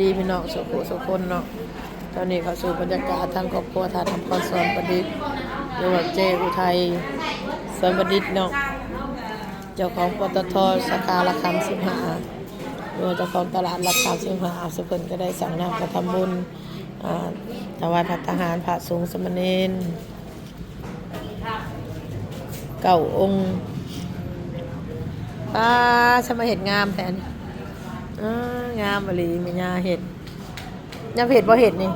ດີພີ່ນ້ອງສຸຂູສຸຄົນເນາະ. ຕອນນີ້ເຂົ້າສູ່ບັນຍາກາດທາງຄອບຄົວທ່ານອຳພອນ ສອນປະດິດ ຫຼືວ່າເຈ້ອຸໄທ ສອນປະດິດເນາະ, ເຈົ້າຂອງ ປຕທ ສາຂາຫຼັກສາມສິບຫ້າ ຫຼືວ່າເຈົ້າຂອງຕະຫຼາດຫຼັກສາມສິບຫ້າ ເຊິ່ງເພິ່ນກໍໄດ້ສ້າງນ້ຳກະທຳບຸນ ອາ ຖວາຍພັດຕາຫານພະສົງສາມະເນນ ເກົ້າອົງ. ປ້າ ສະມາເຮັດງາມແທ້ ເອີ ງາມອີ່ຫຼີ ແມ່ຍ່າເຮັດ. ຍາມເຮັດບໍ່ເຮັດນີ້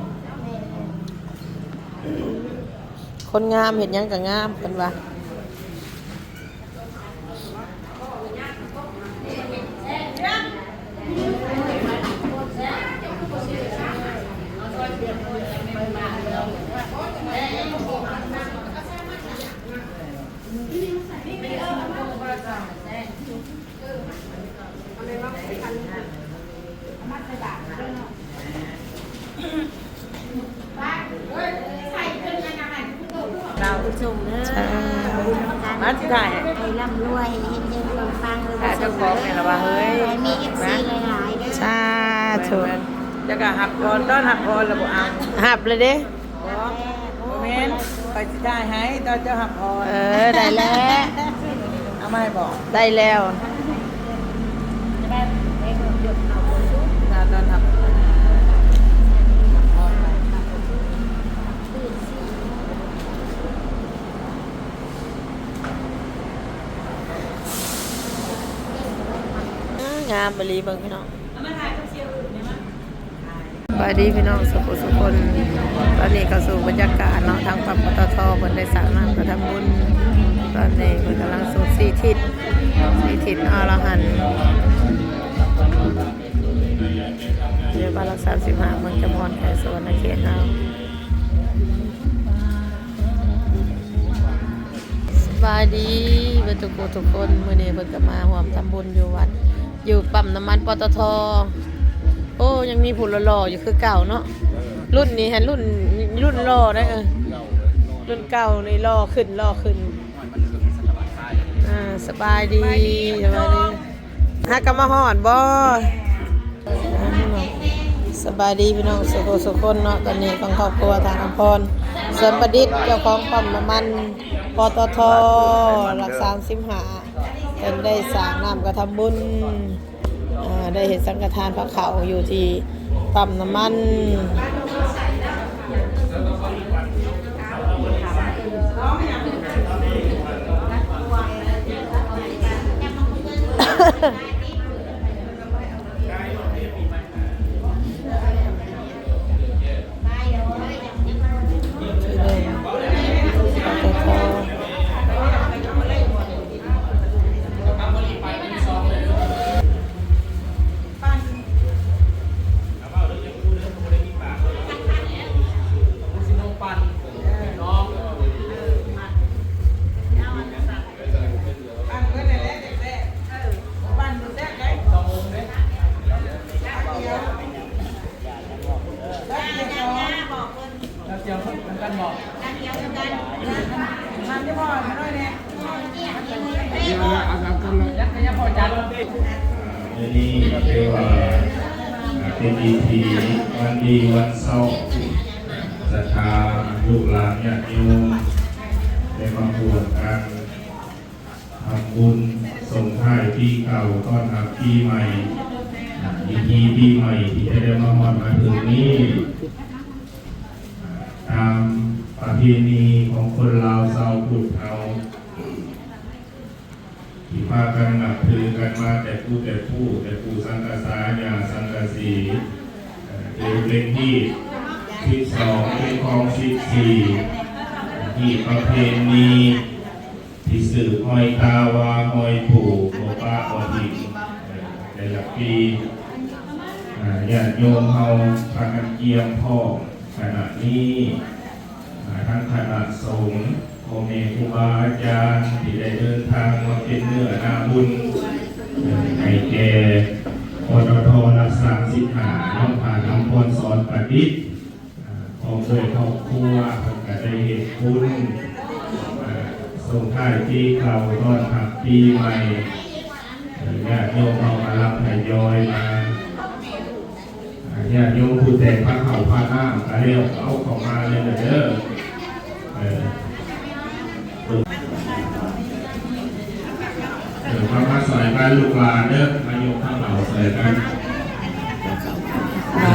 ຄົນງາມເຮັດຫຍັງກໍງາມ ເພິ່ນວ່າ. ລາວຜູ້ຊົງເດີ ມາຊິຖ່າຍໃຫ້ ໃຫ້ລ່ຳລວຍ ເຮັງໆ ປັງໆ ເດີ ເຈົ້າຂອງນີ້ລະວ່າເຮີ້ຍ ໃຫ້ມີເອັຟຊີຫຼາຍໆເດີ ສາທຸ. ເຈົ້າກໍຮັບພອນ ຕ້ອນຮັບພອນລະບໍ່? ເອົາ ຮັບແລ້ວເດ້. ບໍ່ ບໍ່ແມ່ນ ຂ້ອຍຊິຖ່າຍໃຫ້ຕອນເຈົ້າຮັບພອນ. ເອີ ໄດ້ແລ້ວ ເອົາມາໃຫ້ບໍ? ໄດ້ແລ້ວ ຕອນຮັບ ງາມອີ່ຫຼີ ເບິ່ງພີ່ນ້ອງ. ສະບາຍດີພີ່ນ້ອງສຸຂູສຸຄົນ. ຕອນນີ້ເຂົ້າສູ່ບັນຍາກາດເນາະ ທາງ ປຕທ ເພິ່ນໄດ້ສ້າງນ້ຳກະທຳບຸນ. ຕອນນີ້ເພິ່ນກຳລັງສວດສີ່ທິດ ສີ່ທິດອະລະຫັນ ຢູ່ບ້ານຫຼັກສາມສິບຫ້າ ເມືອງຈຳພອນ ແຂວງສະຫວັນນະເຂດເຮົາ. ສະບາຍດີເບິດທຸກຜູ້ທຸກຄົນ. ມື້ນີ້ເພິ່ນກໍມາຮ່ວມທຳບຸນຢູ່ວັດ ຢູ່ປ້ຳນ້ຳມັນ ປຕທ. ໂອ້ ຍັງມີຜູ້ຫຼໍ່ໆຢູ່ຄືເກົ່າເນາະ. ລຸ້ນນີ້ຫັ້ນ ລຸ້ນ ລຸ້ນຫຼໍ່ໄດ໋. ເອີ ລຸ້ນເກົ່ານີ້ຫຼໍ່ຂຶ້ນ ຫຼໍ່ຂຶ້ນ. ອ່າ ສະບາຍດີ ສະບາຍດີ. ຫາກະມາຮອດບໍ່? ສະບາຍດີພີ່ນ້ອງສຸຂູສຸຄົນເນາະ. ຕອນນີ້ທາງຄອບຄົວທ່ານອຳພອນ ສວນປະດິດ ເຈົ້າຂອງປ້ຳນ້ຳມັນ ປຕທ ຫຼັກສາມສິບຫ້າ ເພິ່ນໄດ້ສ້າງນ້ຳກະທຳບຸນ ເອີ ໄດ້ເຮັດສັງກະທານພາເຂົ້າຢູ່ທີ່ປ້ຳນ້ຳມັນ. ມື້ນີ້ຖືວ່າເປັນອີພີວັນດີວັນເສົາ ສັດທາລູກຫຼານຍາດໂຍມໄດ້ມາຮ່ວມກັນ ທຳບຸນສົ່ງທ້າຍປີເກົ່າ ຕ້ອນຮັບປີໃໝ່. ພິທີປີໃໝ່ທີ່ຈະໄດ້ມາຮອດມາເຖິງນີ້ ຕາມປະເພນີຂອງຄົນລາວຊາວພຸດເຮົາ ທີ່ພາກັນນັບຖືກັນມາແຕ່ຜູ້ແຕ່ຜູ້ ແຕ່ປູ່ສັງກະສາ ຍ່າສັງກະສີ ເອີ ຖືເປັນຮີດສິບສອງ ເປັນຄອງສິບສີ່ ຮີດປະເພນີ ທີ່ສືບຮອຍຕາວາຮອຍປູ່ ບໍ່ປະບໍ່ຖິ້ມ ແຕ່ລະປີ ອາ ຍາດໂຍມເຮົາພາກັນກຽມພ້ອມຂະນະນີ້ ອາ ທັງຄະນະສົງ ພໍ່ແມ່ຄູບາອາຈານ ທີ່ໄດ້ເດີນທາງມາເປັນເນື້ອໜ້າບຸນ ໃຫ້ແກ່ ປຕທ ຫຼັກສາມສິບຫ້າ ເນາະ ທ່ານອຳພອນ ສອນປະດິດ ອາ ຄອບຄົວ ຄອບຄົວເພິ່ນກະໄດ້ເຮັດບຸນ ອາ ສົ່ງທ້າຍປີເກົ່າ ຕ້ອນຮັບປີໃໝ່ ຍາດໂຍມເຮົາກະລັງທະຍອຍມາ ອາ ຍາດໂຍມຜູ້ແຕກພາເຂົ້າພານ້ຳກະແລ້ວ ເອົາເຂົ້າມາເລີຍເດີ. ເອີ ເອີ ມາ ມາຊ່ອຍກັນລູກຫຼານເດີ ມາຍົກພາເຂົ້າຊ່ອຍກັນ ມາ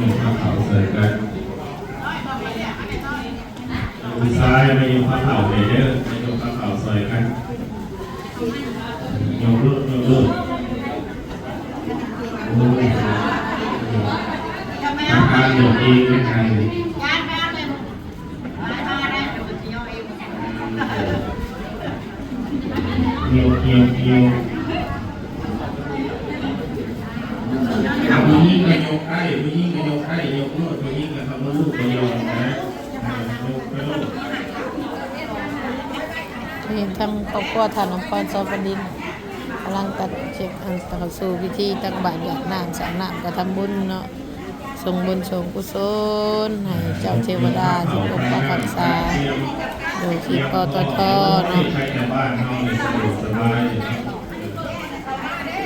ຍົກພາເຂົ້າຊ່ອຍກັນ. ຜູ້ຊາຍມາຍົກພາເຂົ້າແດ່ເດີ ມາຍົກພາເຂົ້າຊ່ອຍກັນ ຍົກໂລດ ຍົກໂລດ. ໂອ້ຍ ທາງການຍົກເອງເລີຍ ທາງການ ຍົກ ຍົກ ຍົກ. ເອົາ ຜູ້ຍິງກະຍົກໄດ້ ຜູ້ຍິງກະຍົກໄດ້ ຍົກໂລດ ຜູ້ຍິງກະທຳລຸລູກກະຍອມນະ ຍົກໄປໂລດ. ນີ້ທາງຄອບຄົວທ່ານອຳພອນ ຊອບປະດິນ ກຳລັງຕັດເຊັກ ອັນ ເຂົ້າສູ່ພິທີຕັກບາດຫຍາດນ້ຳ ສາດນ້ຳກະທຳບຸນເນາະ. ສົ່ງບຸນສົ່ງກຸສົນໃຫ້ເຈົ້າເທວະດາທີ່ປົກປັກຮັກສາ ໂດຍທີ່ ປຕທ ເນາະ. ໃຫ້ຊາວບ້ານເຮົານີ້ສະດວກສະບາຍ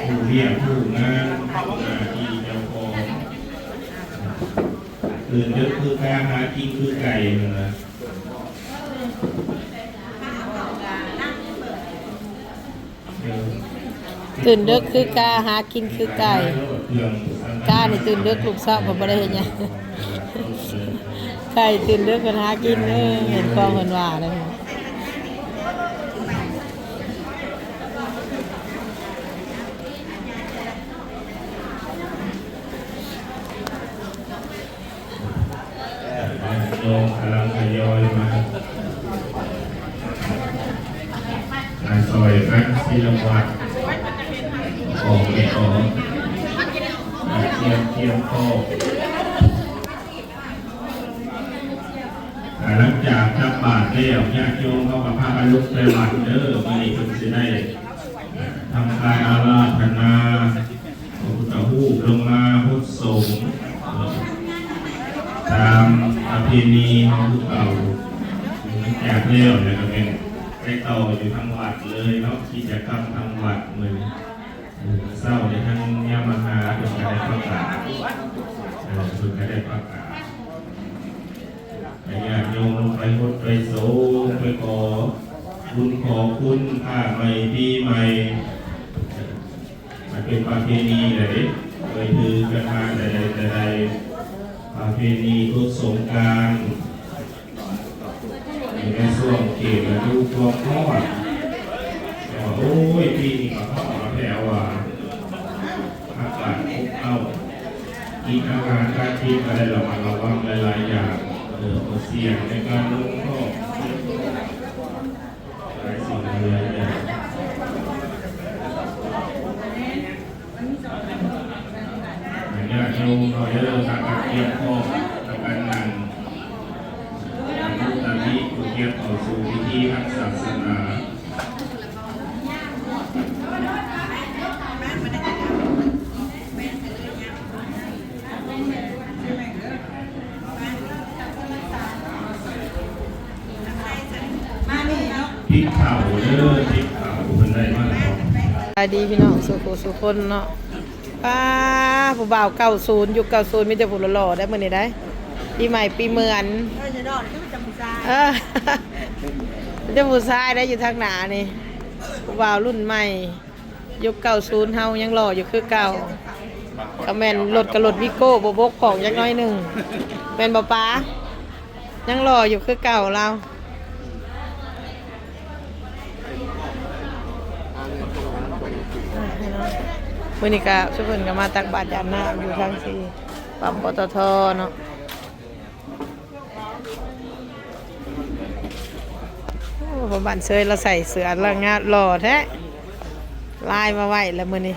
ຮູ້ວຽກຮູ້ງານ ຮູ້ໜ້າທີ່ເຈົ້າຂອງ ຕື່ນດຶກຄືກາ ຫາກິນຄືໄກ່ຫັ້ນນະ. ຕື່ນເດິກຄືກາ ຫາກິນຄືໄກ່. ການີ້ຕື່ນເດິກ ລຸກເຊົ້າກໍບໍ່ໄດ້ເຮັດຫຍັງ. ໄກ່ຕື່ນເດິກເພິ່ນຫາກິນ ເອີ ເຫັນຄວາມເພິ່ນວ່າເດ້. ຍາດໂຍມກຳລັງທະຍອຍມາ ມາຊ່ອຍກັນສິລະວັດ ອອກແມ່ອອກ ຕຽມ ຕຽມຂອງ. ຫຼັງຈາກຕັກບາດແລ້ວ ຍາດໂຍມເຮົາກໍພາກັນລົງໄປວັດເດີ. ມື້ນີ້ເພິ່ນຊິໄດ້ທຳການອາລາທະນາ ພະພຸດທະຮູບລົງມາຫົດສົງ ເອີ ຕາມປະເພນີເຮົາຄືເກົ່າ. ຫຼັງຈາກແລ້ວ ແລ້ວກໍແມ່ນໄປຕໍ່ຢູ່ທາງວັດເລີຍເນາະ ກິດຈະກຳທາງວັດມື້ນີ້. ເຊົ້ານີ້ທາງຍາມາຫາເພິ່ນກໍໄດ້ປະກາດ ເອີ ເພິ່ນກໍໄດ້ປະກາດໃຫ້ຍາດໂຍມລົງໄປຫົດໄປສົງ ໄປຂໍບຸນຂໍຄຸນ ຟ້າໃໝ່ປີໃໝ່. ມັນເປັນປະເພນີແຫຼະເດ້ ເຄີຍຖືກັນມາແຕ່ໃດແຕ່ໃດ ປະເພນີຫົດສົງການ ຢູ່ໃນຊ່ວງເຂດລະດູຄວາມຮ້ອນ ແຕ່ວ່າ ໂອ້ຍ ປີນີ້ກໍຮ້ອນແລ້ວວ່າ ອາກາດອົບເອົ້າ ກິນອາຫານການກິນກໍໄດ້ລະມັດລະວັງຫຼາຍໆຢ່າງ ເອີ ກໍສ່ຽງໃນການລົງທ້ອງ. ຫຼາຍສິ່ງຫຼາຍຢ່າງ ໃຫ້ຍາດໂຍມເຮົາເດີ ພາກັນກຽມພ້ອມ ພາກັນນັ່ງ ອະນຸຕາມິ ຜູ້ກຽມເຂົ້າສູ່ພິທີທາງສາສະໜາ. ຕິບເຂົ້າເດີ ຕິບເຂົ້າ ເພິ່ນໄດ້ມາແລ້ວ. ສະບາຍດີພີ່ນ້ອງສູ່ຜູ້ສູ່ຄົນເນາະ. ປ້າ ຜູ້ບ່າວເກົ້າສູນ ຍຸກເກົ້າສູນ ມີແຕ່ຜູ້ຫຼໍ່ໆໄດ໋ມື້ນີ້ໄດ໋ ປີໃໝ່ປີເໝືອນ. ເອີ ມີແຕ່ຜູ້ຊາຍໄດ໋ຢູ່ທາງໜ້ານີ້ ຜູ້ບ່າວລຸ້ນໃໝ່. ຍຸກເກົ້າສູນເຮົາຍັງຫຼໍ່ຢູ່ຄືເກົ່າ. ກໍແມ່ນລົດກໍລົດວີໂກ້ ບໍ່ບົກຜ່ອງຈັກໜ້ອຍໜຶ່ງ ແມ່ນບໍ່ປາ? ຍັງຫຼໍ່ຢູ່ຄືເກົ່າລາວ. ມື້ນີ້ກໍຊຸມເພິ່ນກໍມາຕັກບາດຢາດນ້ຳຢູ່ທາງທີ່ປ້ຳ ປຕທ ເນາະ. ໂອ້ ພໍ່ບ້ານເຊີຍ ລາວໃສ່ເສື້ອລະງາມ ຫຼໍ່ແທ້ ລາຍມາໄວ້ລະມື້ນີ້.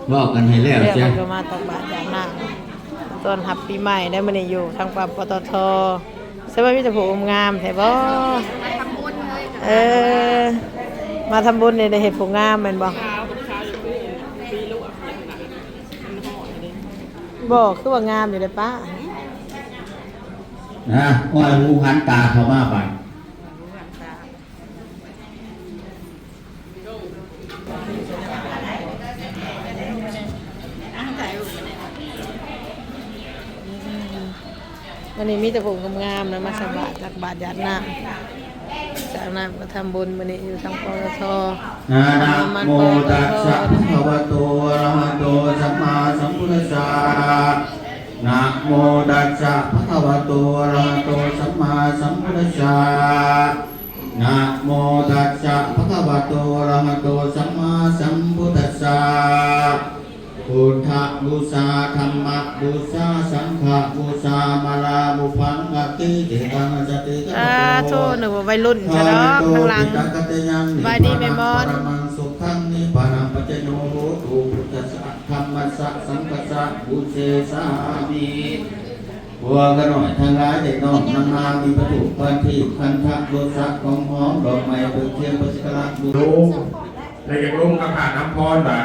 ເວົ້າກັນໃຫ້ແລ້ວ ແລ້ວເພິ່ນກໍມາຕັກບາດຢາດນ້ຳ ຕ້ອນຮັບປີໃໝ່ໄດ໋ ມື້ນີ້ຢູ່ທາງປ້ຳ ປຕທ. ສະບາຍ ມີແຕ່ຜູ້ງາມແທ້ບໍ? ເອີ ມາທຳບຸນນີ້ໄດ້ເຫັນຜູ້ງາມແມ່ນບໍ່? ບໍ່ ຄືວ່າງາມຢູ່ເດ້ປ້າ. ນະ ອ້ອຍຫູຫັນຕາເຂົ້າມາບາດ. ມື້ນີ້ມີແຕ່ຜູ້ງາມໆນະ ມາໃສ່ບາດ ຕັກບາດຢາດນ້ຳ ຈາກນັ້ນກໍທຳບຸນມື້ນີ້ຢູ່ທາງ ປຕທ. ນະໂມຕັດສະ ພະຄະວະໂຕ ອະລະຫະໂຕ ສຳມາສຳພຸດທັດສະ ນະໂມຕັດສະ ພະຄະວະໂຕ ອະລະຫະໂຕ ສຳມາສຳພຸດທັດສະ ນະໂມຕັດສະ ພະຄະວະໂຕ ອະລະຫະໂຕ ສຳມາສຳພຸດທັດສະ ພຸດທະບູຊາ ທຳມະບູຊາ ສັງຄະບູຊາ ມາລາບຸບພັງ ກະຕິເດຕັງ ສະຕິກະ ສາທຸ ນຶກວ່າໄວລຸ້ນຊະດອກ ຂ້າງຫຼັງ ສະບາຍດີແມ່ມອນ ປະຣະມັງສຸຂັງ ນິບພານັງ ປັດຈະໂຍ ໂຫຕຸ ພຸດທັດສະ ທຳມັດສະ ສັງຄັດສະ ປູເຊສາມິ ພວກຂ້ານ້ອຍທັງຫຼາຍໄດ້ນ້ອມນຳມາ ມີວັດຖຸປັນທີບ ຄັນທະລົດສະ ຂອງຫອມ ດອກໄມ້ ທູບທຽນ ພະສັກກາລະບູຊາ ແລະ ຢາກລົງກະຖານຳພອນວ່າ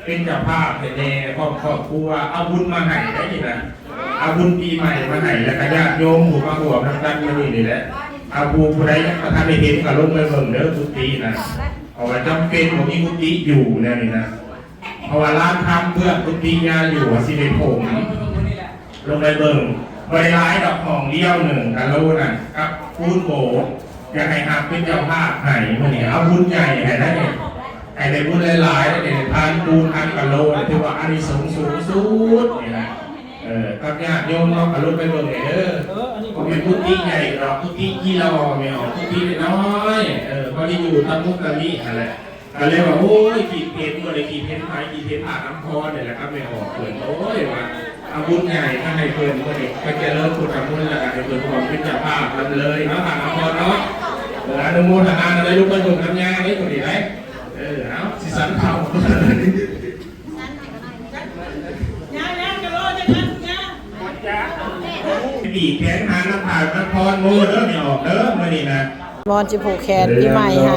ເປັນເຈົ້າພາບໃຫ້ແດ່ ພ້ອມຄອບຄົວ ເອົາບຸນມາໃຫ້ໄດ໋ນີ້ນະ ເອົາບຸນປີໃໝ່ມາໃຫ້ ແລ້ວກະຍາດໂຍມຜູ້ມາຮ່ວມນຳກັນມື້ນີ້ນີ້ແຫຼະ ເອົາຜູ້ ຜູ້ໃດຍັງບໍ່ທັນໄດ້ເຫັນກະລົງໄປເບິ່ງເດີ ກຸຕິນະ ເພາະວ່າຈຳເປັນ ບໍ່ມີກຸຕິຢູ່ແນວນີ້ນະ ເພາະວ່າລານທຳເບື້ອງກຸຕິຍາຢູ່ວ່າຊິໄດ້ຖົມ ລົງໄປເບິ່ງ ບໍ່ໄດ້ຫຼາຍດອກ ຫ້ອງດຽວໜຶ່ງກະໂລນະ ກັບປູນໂບດ ຢາກໃຫ້ຮັບເປັນເຈົ້າພາບໃຫ້ ມື້ນີ້ເອົາບຸນໃຫຍ່ໃຫ້ໄດ້ ໃຫ້ໄດ້ບຸນຫຼາຍໆ ໄດ້ທານປູນທານກະໂລ ຖືວ່າອານິສົງສູງສຸດນີ້ນະ ເອີ ກັບຍາດໂຍມເນາະ ກະລົງໄປເບິ່ງແດ່ເດີ ບໍ່ແມ່ນກຸຕິໃຫຍ່ດອກ ກຸຕິຈີ່ຫຼໍ່ແມ່ອອກ ກຸຕິນ້ອຍ ເອີ ພໍໄດ້ຢູ່ຕາມຸຕະມິຫັ້ນແຫຼະ ກະເລີຍວ່າ ໂອ້ຍ ຄິດເຫັນ ບໍ່ໄດ້ຄິດເຫັນໃຜ ຄິດເຫັນພາກອຳພອນນີ້ແຫຼະ ກັບແມ່ອອກເພິ່ນ ໂອ້ຍ ວ່າເອົາບຸນໃຫຍ່ມາໃຫ້ເພິ່ນ ມື້ນີ້ເພິ່ນຈະເລີນພຸດທະມົນ ແລ້ວກະໃຫ້ເພິ່ນຮ່ວມເປັນເຈົ້າພາບນຳເລີຍເນາະ ພາກອຳພອນເນາະ ເອີ ອະນຸໂມທະນານຳເລີຍ ລຸກໄປເບິ່ງນຳຍ່າເດ້ ຜູ້ນີ້ໄດ໋ ເອີ ເອົາ ຊິສັນເຂົ້າ ປີກແຂນຫານຳພາກນຳພອນໂມເດີ ແມ່ອອກເດີ ມື້ນີ້ນະ ມອນຊິຜູກແຂນປີໃໝ່ໃຫ້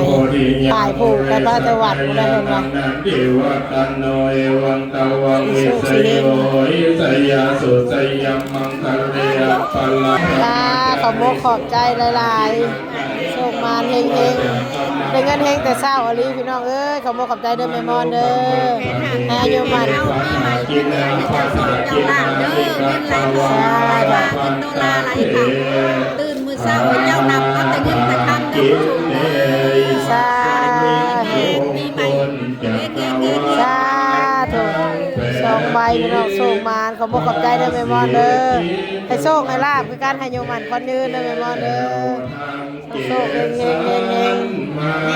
ຖ່າຍຜູກໄປພາແຕ່ວັດພຸ້ນແຫຼະເພິ່ນວ່າ ເອວັງຕະວັງ ວິສະໂຍ ເຊຍະ ສຸສະຍັງ ມັງຄະເລ ອັບປະລາ ຂອບອົກຂອບໃຈຫຼາຍໆ ໂຊກໝານເຮັງໆ ໄດ້ເງິນເຮັງແຕ່ເຊົ້າອີ່ຫຼີ ພີ່ນ້ອງເອີຍ ຂອບອົກຂອບໃຈເດີແມ່ມອນເດີ ໃຫ້ອາຍຸໝັ້ນ ເຈົ້າລາບເດີ ເງິນໄຫຼເຂົ້າສອງເຈົ້າລາບເດີ ສາທຸ ເງິນໂຕລາໄຫຼເຂົ້າ ຕື່ນມື້ເຊົ້າໃຫ້ເຈົ້ານັບເອົາແຕ່ເງິນແຕ່ຄຳເດີ ສາທຸ ເຮັງໆ ປີໃໝ່ ສາທຸ ສອງໃບພີ່ນ້ອງ ໂຊກໝານ ຂອບອົກຂອບໃຈເດີແມ່ມອນເດີ ໃຫ້ໂຊກໃຫ້ລາບຄືກັນ ໃຫ້ອາຍຸໝັ້ນຂວັນຍືນເດີແມ່ມອນເດີ ໂຊກໆ ເຮັງໆ